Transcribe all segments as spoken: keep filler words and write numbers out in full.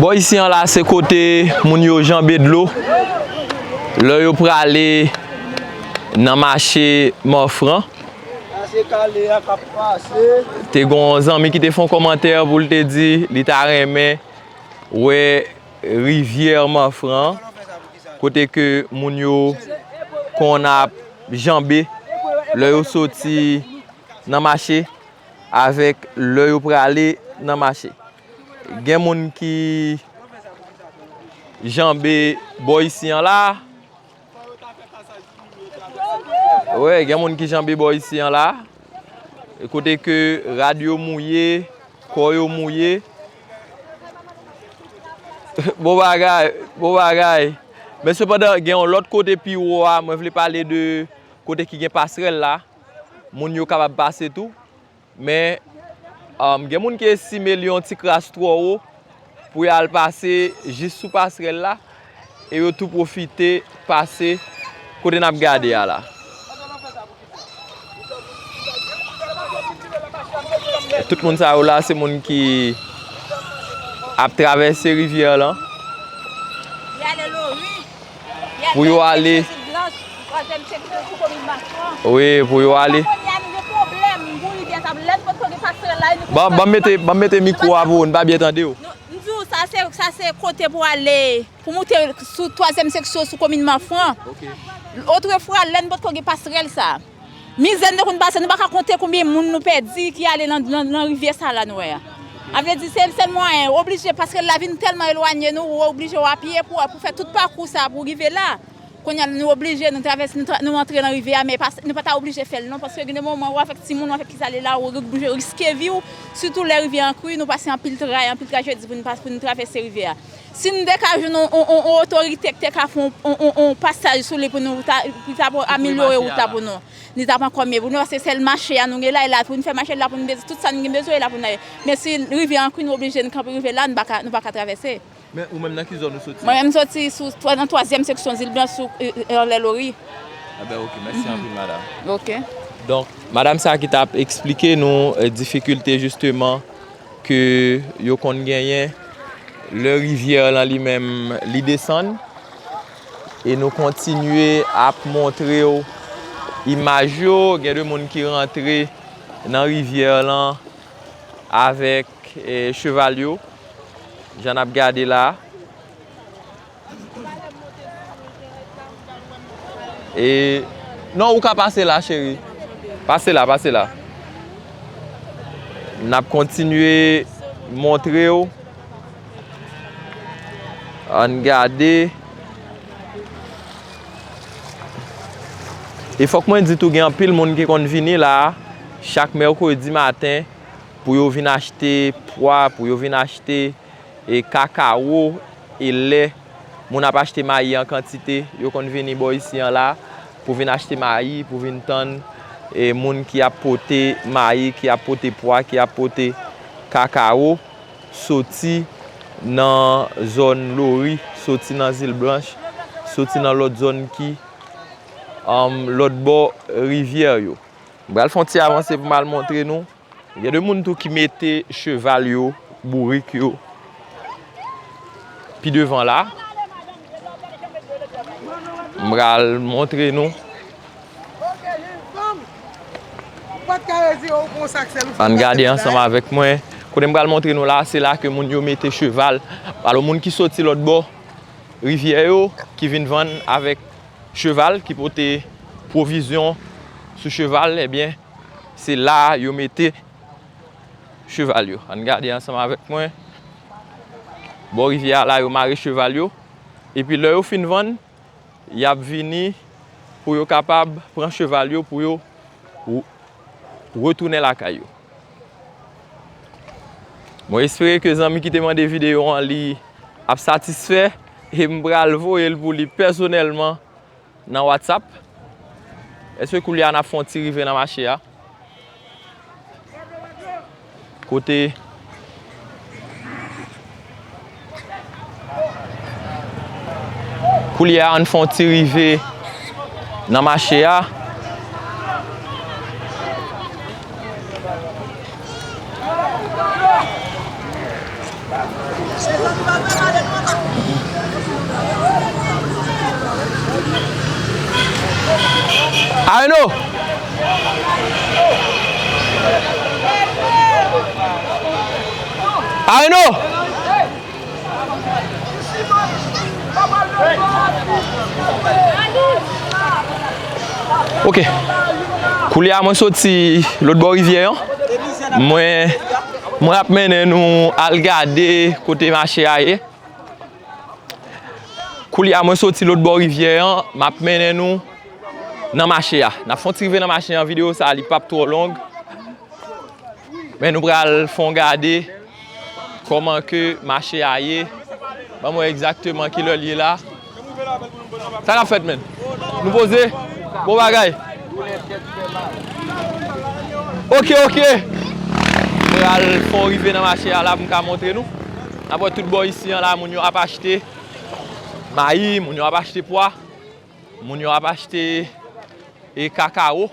Bò isi an la, se kote moun yo janbe dlo lè yo prale nan mache Manfran. Te gen yon zanmi ki te fè yon kòmantè pou l te di li ta renmen wè rivyè Manfran, kote ke moun yo konn ap janbe lè yo soti nan mache avèk lè yo prale nan mache. Gen moun ki janbe bò isi an la. Wi, gen moun ki janbe bò isi an la. Kote ke rad yo mouye, kò yo mouye. Bon bagay, bon bagay. Men sepandan, gen yon lòt kote pi wo a, mwen vle pale de kote ki gen pasrèl la. Moun yo kapab pase tou. Men, um, gen moun ki estime li yon ti kras twò wo pou y al pase jis sou pasrèl la. E yo tou pwofite pase kote n ap gade a la. Tout moun sa yo la, se moun ki ap travèse rivyè lan. Pou yo ale. Wi, pou yo ale. Ban, ban mete, ban mete mikwo a pou ou, n pa byen tande w. M di w, sa se, sa se kote pou ale, pou moute sou twazyèm seksyon sou komin Manfran. Otrefwa, lè n potko gen pasrèl sa. Mizè n te konn pase, nou pa ka konte konbyen moun nou pèdi ki ale nan, nan, nan rivyè sa la nou wè a. A vle di, se sèl mwayen, oblije, paske la vin tèlman elwanye nou, ou oblije w apye pou, pou fè tout pakou sa pou rive la. Kounye a, nou oblije, nou travèse, nou tra-, nou antre nan rivyè a, men pa, nou pa ta oblije fè l non, paske gen de moman ou avèk timoun, ou avèk ki sa ale la, ou oblije riske vi w, sitou lè rivyè an kri, nou pase anpil tray, anpil trajedi pou nou pa, pou nou travèse rivyè a. Si nou te ka jwenn yon, yon, yon, yon otorite ki te ka fè yon, yon, yon, yon pasaj sou li pou nou ta, pou ta amelyore wout la pou nou. Li t ap ankò mye pou nou, paske sèl mache a nou gen la, e la pou nou fè mache la pou nou bezwen, tout sa nou gen bezwen, e la pou nou ale. Men si rivyè an kri, nou oblije nou kanpe rive la, nou pa ka, nou pa ka travèse. Men ou menm nan ki zòn ou soti? Mwen menm m soti sou twa-, nan twazyèm seksyon Zil Blanch sou, e, e, anlè Lori. Enben, ok, mèsi anpil, madanm. Ok. Donk, madanm sa ki t ap eksplike nou, e, difikilte jisteman ke yo konn genyen lè rivyè lan li menm li desann. E nou kontinye ap montre w imaj yo. Gen de moun ki rantre nan rivyè lan avèk, e, cheval yo. Jan n ap gade la. E, non, ou ka pase la, cheri. Pase la, pase la. N ap kontinye montre w. Ann gade. E fòk mwen di tou, gen anpil moun ki konn vini la chak mèkredi maten pou yo vin achte pwa, pou yo vin achte e kakawo, e lè moun ap achte mayi an kantite, yo konn vini bò isi an la pou vin achte mayi, pou vin tann, e moun ki ap pote mayi, ki ap pote pwa, ki ap pote kakawo, soti nan zòn Lori, soti nan Zil Blanch, soti nan lòt zòn ki, um, lòt bò rivyè yo. M pral fè yon ti avanse pou m al montre nou. Gen de moun tou ki mete cheval yo, bourik yo, pi devan la. M pral montre nou. Ann gade ansanm avèk mwen. Kote m pral montre nou la, se la ke moun yo mete cheval. Alò, moun ki soti lòt bò rivyè yo, ki vin vann avèk cheval, ki pote pwovizyon sou cheval, ebyen, se la yo mete cheval yo. Ann gade ansanm avèk mwen. Bò rivyè a la, yo mare cheval yo. Epi lè yo fin vann, y ap vini pou yo kapab pran cheval yo, pou yo w-, retounen lakay yo. Mwen espere ke zanmi ki te mande videyo an, li ap satisfè, e m pral voye l pou li pèsonèlman nan WhatsApp. Èske koulye a n ap fè yon ti rive nan mache a? Kote koulye a, ann fè yon ti rive nan mache a. Areno! Areno! Ok. Koulye a mwen soti lòt bò rivyè an. Mwen, mwen ap mennen nou al gade kote mache a ye. Koulye a mwen soti lòt bò rivyè an, m ap mennen nou nan mache a. N ap fè yon ti rive nan mache an, videyo sa a li p ap twò long. Men nou pral fè yon gade kòman ke mache a ye. Ban m wè egzakteman kilè l ye la. Sa k ap fèt, menn? Nou poze? Bon bagay. Ok, ok. Pral fè yon rive nan mache a la pou m ka montre nou. N ap wè tout bò isi an la, moun yo ap achte mayi, moun yo ap achte pwa, moun yo ap achte e kakawo.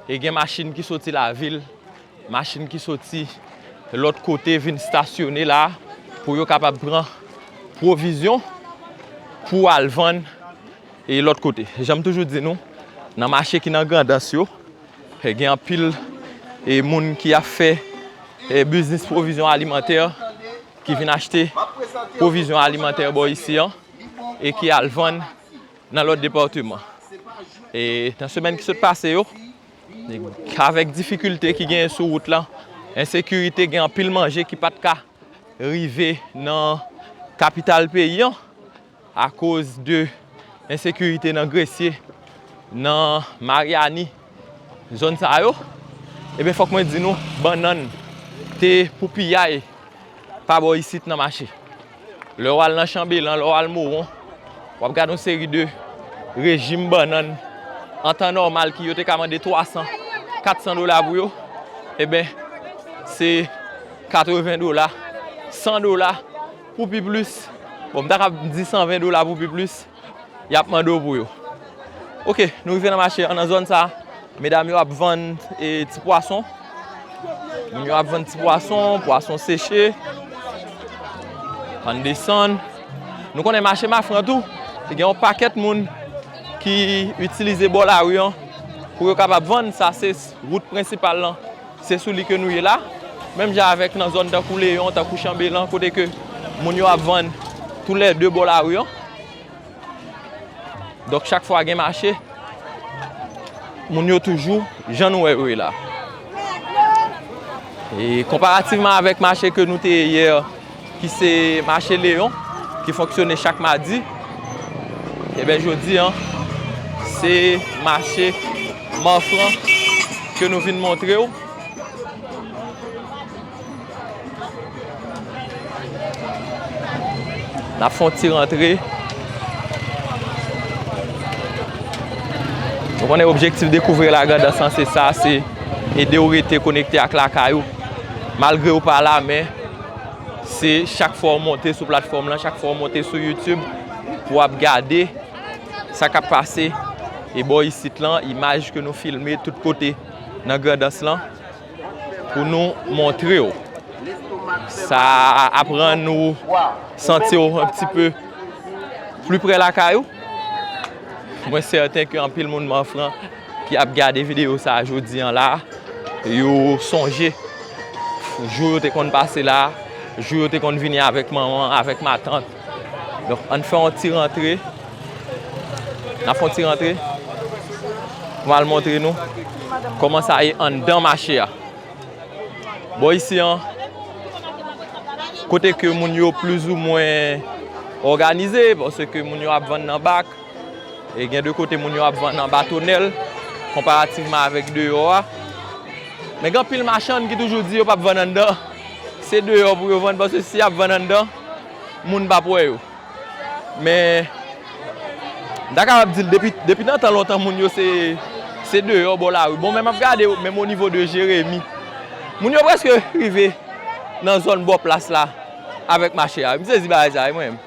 E gen machin ki soti lavil, machin ki soti lòt kote vin stasyone la pou yo kapab pran pwovizyon pou al vann e lòt kote. Jan m toujou di nou, nan mache ki nan Grandans yo, e gen anpil e moun ki ap fè e biznis pwovizyon alimantè ki vin achte pwovizyon alimantè bò isi an e ki al vann nan lòt depatman. E nan semèn ki sot pase yo, avèk difikilte ki genyen sou wout lan, ensekirite, gen anpil manje ki pa t ka rive nan kapital peyi an akoz de ensekirite nan Gresye, nan Maryani, zòn sa yo. Ebyen, fòk mwen di nou, bannann te pou piyay pa bò isit nan mache. Lè w al nan Chanbelan, lè w al Mowon, w ap gade yon seri de rejim bannann an tan nòmal ki yo te ka mande twa san, kat san dola pou yo. Ebyen, se katreven dola, san dola pou pi plis. Bon, m ta ka di san ven dola pou pi plis. Y ap mande w pou yo. Ok, nou rive nan mache an, nan zòn sa. Medam yo ap vann e, ti pwason. Moun yo ap vann ti pwason, pwason seche. Ann desann. Nou konnen mache Mafran tou, gen yon pakèt moun ki itilize bò lari an pou yo kapab vann. Sa se wout prensipal lan. Se sou li ke nou ye la. Menm jan avèk nan zòn tankou Leyon, tankou Chanbelan, kote ke moun yo ap vann toulède bò lari an. Donk, chak fwa gen mache, moun yo toujou, jan nou wè yo ye la. E konparativman avèk mache ke nou te ye yè, ki se mache Leyon, ki fonksyone chak madi, ebyen, jodi an, se mache Mafran ke nou vin montre w. N ap fè yon ti rantre. Nou konnen objektif Dekouvrir la Grand'Anse se sa, se ede w rete konekte ak lakay ou. Malgre w pa la, men se chak fwa w monte sou platfòm lan, chak fwa w monte sou YouTube, pou w ap gade sa k ap pase e bò isit lan, imaj ke nou filme tout kote nan Grandans lan. Pou nou montre w. Sa ap rann ou santi w un petit peu plus près lakay ou. Mwen sèten ke anpil moun Mafran ki ap gade videyo sa a jodi an la, yo sonje jou yo te konn pase la, jou yo te konn vini avèk manman, avèk matant. Donk, ann fè yon ti rantre. N ap fè yon ti rantre. Mwen al montre nou kòman sa ye anndan mache a. Bò isi an, kote ke moun yo plizoumwen òganize, paske moun yo ap vann nan bak, e gen de kote moun yo ap vann anba tonèl, konparativman avèk deyò a. Men gen anpil machann ki toujou di yo p ap vann anndan, se deyò pou yo vann, paske si y ap vann anndan, moun p ap wè yo. Men, m ta kapab di l, depi, depi nan tan lontan, moun yo se, se deyò bò lari. Bon, men m ap gade, menm o nivo de Jeremi, moun yo prèske rive nan zòn bò plas la avèk mache a. M sezi bagay sa, wi, mwen menm.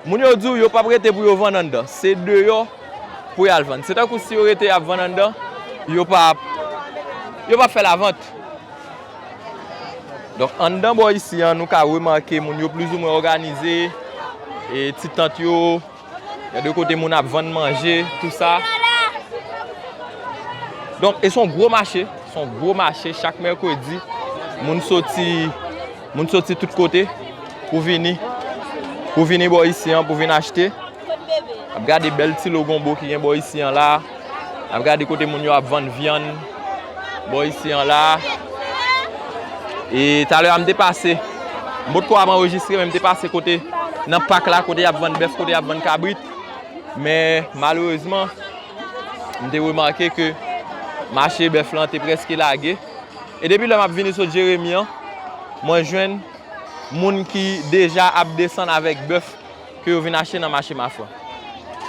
Moun yo di w yo p ap rete pou yo vann anndan. Se deyò pou y al vann. Se tankou si yo rete y ap vann anndan, yo p ap, yo p ap fè lavant. Donk, anndan bò isi an, nou ka remake moun yo plizoumwen òganize, e ti tant yo, gen de kote moun ap vann manje, tou sa. Donk, e se yon gwo mache, se yon gwo mache chak mèkredi. Moun soti, moun soti tout kote pou vini, pou vini bò isi an, pou vin achte. N ap gade bèl ti logonbo ki gen bò isi an la. N ap gade kote moun yo ap vann vyann bò isi an la. E talè a m te pase, m potko ap anrejistre, men m te pase kote nan pak la, kote y ap vann bèf, kote y ap vann kabrit. Men malerezman, m te remake ke mache bèf lan te prèske lage. E depi lè m ap vini sot Jeremi an, mwen jwenn moun ki deja ap desann avèk bèf ke yo vin achte nan mache Mafran.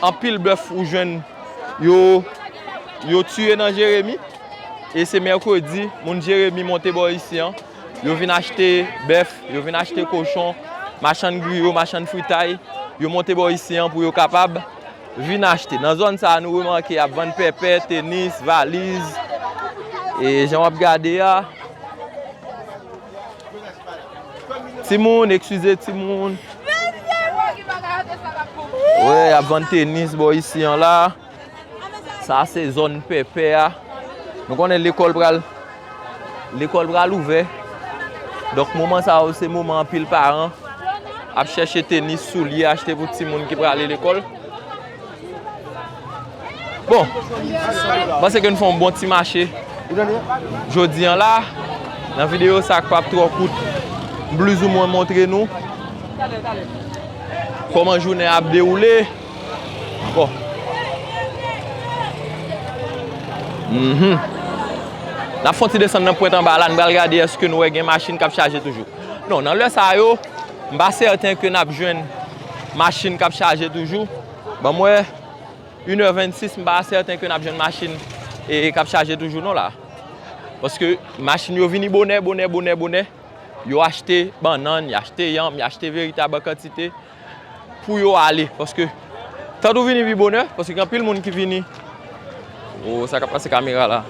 Anpil bèf ou jwenn yo, yo tiye nan Jeremi. E se mèkredi, moun Jeremi monte bò isi an. Yo vin achte bèf, yo vin achte kochon, machann griyo, machann fritay. Yo monte bò isi an pou yo kapab vin achte. Nan zòn sa a, nou remake y ap vann pèpè, tenis, valiz. E jan w ap gade a, timoun, eskize timoun. Wi, y ap vann tenis bò isi an la. Sa se zòn pèpè a. Nou konnen lekòl pral, lekòl pral ouvè. Donk, moman sa yo, se moman anpil paran ap chèche tenis, soulye, achte pou timoun ki prale lekòl. Bon, m panse ke n fè yon bon ti mache jodi an la. Nan videyo sa k p ap twò kout, m plizoumwen montre nou kòman jounen ap dewoule. Bon. Mhm. N ap fè yon ti desann nan pwent anba la, n pral gade èske nou wè gen machin k ap chaje toujou. Non, nan lè sa yo, m pa sèten ke n ap jwenn machin k ap chaje toujou. Ban m wè, inè vennsis, m pa sèten ke n ap jwenn machin, e, k ap chaje toujou non la. Paske machin yo vini bonè, bonè, bonè, bonè. Yo achte bannann, yo achte yanm, yo achte veritab an kantite pou yo ale. Paske, tann ou vini pi bonè, paske gen anpil moun ki vini. Oh, sa k ap pase kamera la.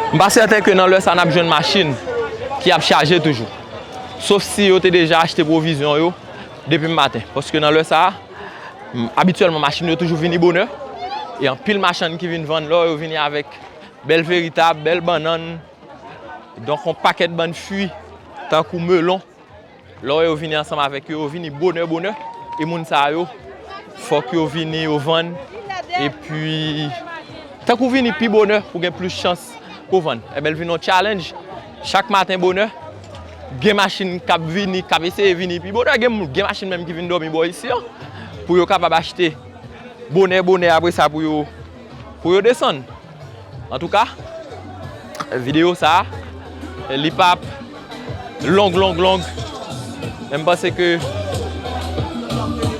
M pa sèten ke nan lè sa n ap jwenn machin ki ap chaje toujou. Sof si yo te deja achte pwovizyon yo depi maten. Paske nan lè sa, m, abityèlman, machin yo toujou vini bonè. E anpil machann ki vin vann lò, yo vini avèk bèl veritab, bèl bannann. Donk, yon pakèt bann fwi, tankou melon. Lè w wè yo vini ansanm avèk yo, yo vini bonè, bonè. E moun sa yo, fòk yo vini, yo vann. Epi, tank ou vini pi bonè, pou gen plis chans pou w vann. Ebyen, l vin yon challenge. Chak maten bonè, gen machin k ap vini, k ap eseye vini pi bonè. Gen moun, gen machin menm ki vin dòmi bò isi an, pou yo kapab achte bonè, bonè, apre sa pou yo, pou yo desann. Antouka, videyo sa a, li p ap long, long, long. Men m panse ke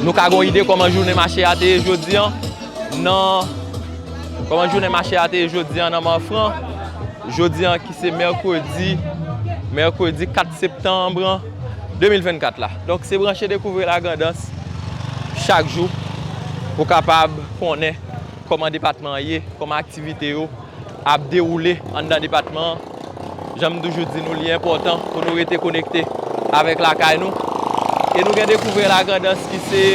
nou ka gen yon ide kòman jounen mache a te ye jodi an nan, kòman jounen mache a te ye jodi an nan Mafran. Jodi an ki se mèkredi, mèkredi kat septanm de mil vennkat la. Donk, se branche Dekouvri Lagrandans chak jou pou w kapab konnen kòman depatman an ye, kòman aktivite yo ap dewoule anndan depatman an. Jan m toujou di nou, li enpòtan pou nou rete konekte avèk lakay nou. E nou gen Dekouvri Lagrandans ki se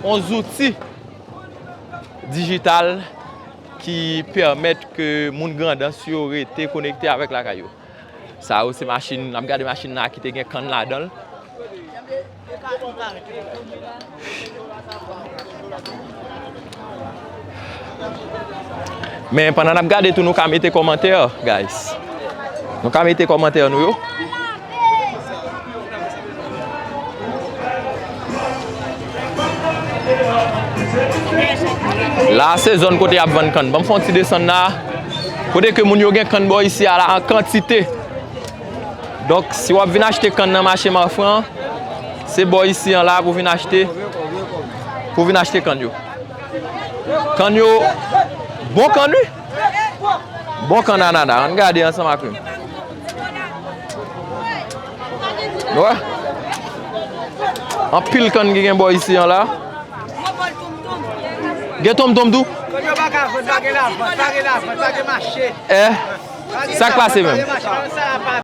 yon zouti dijital ki pèmèt ke moun Grandans yo rete konekte avèk lakay yo. Sa yo se machin, n ap gade machin la ki te gen kann ladan l. Men pandan n ap gade tou, nou ka mete kòmantè, guys. Nou ka mete kòmantè nou yo. La, se zòn kote y ap vann kann. Ban m fè yon ti desann la. Kote ke moun yo gen kann bò isi a la, an kantite. Donk, si w ap vin achte kann nan mache Mafran, se bò isi an la pou vin achte, pou vin achte kann yo. Kann yo, bon kann, wi. Bon kann anana, ann gade ansanm ak mwen. Wè. Anpil kann ki gen bò isi an la. Gen tonmtonm tou? Kote yo pa ka vann, pa gen lavant, pa gen lavant, pa gen mache. Eh, sa k pase menm?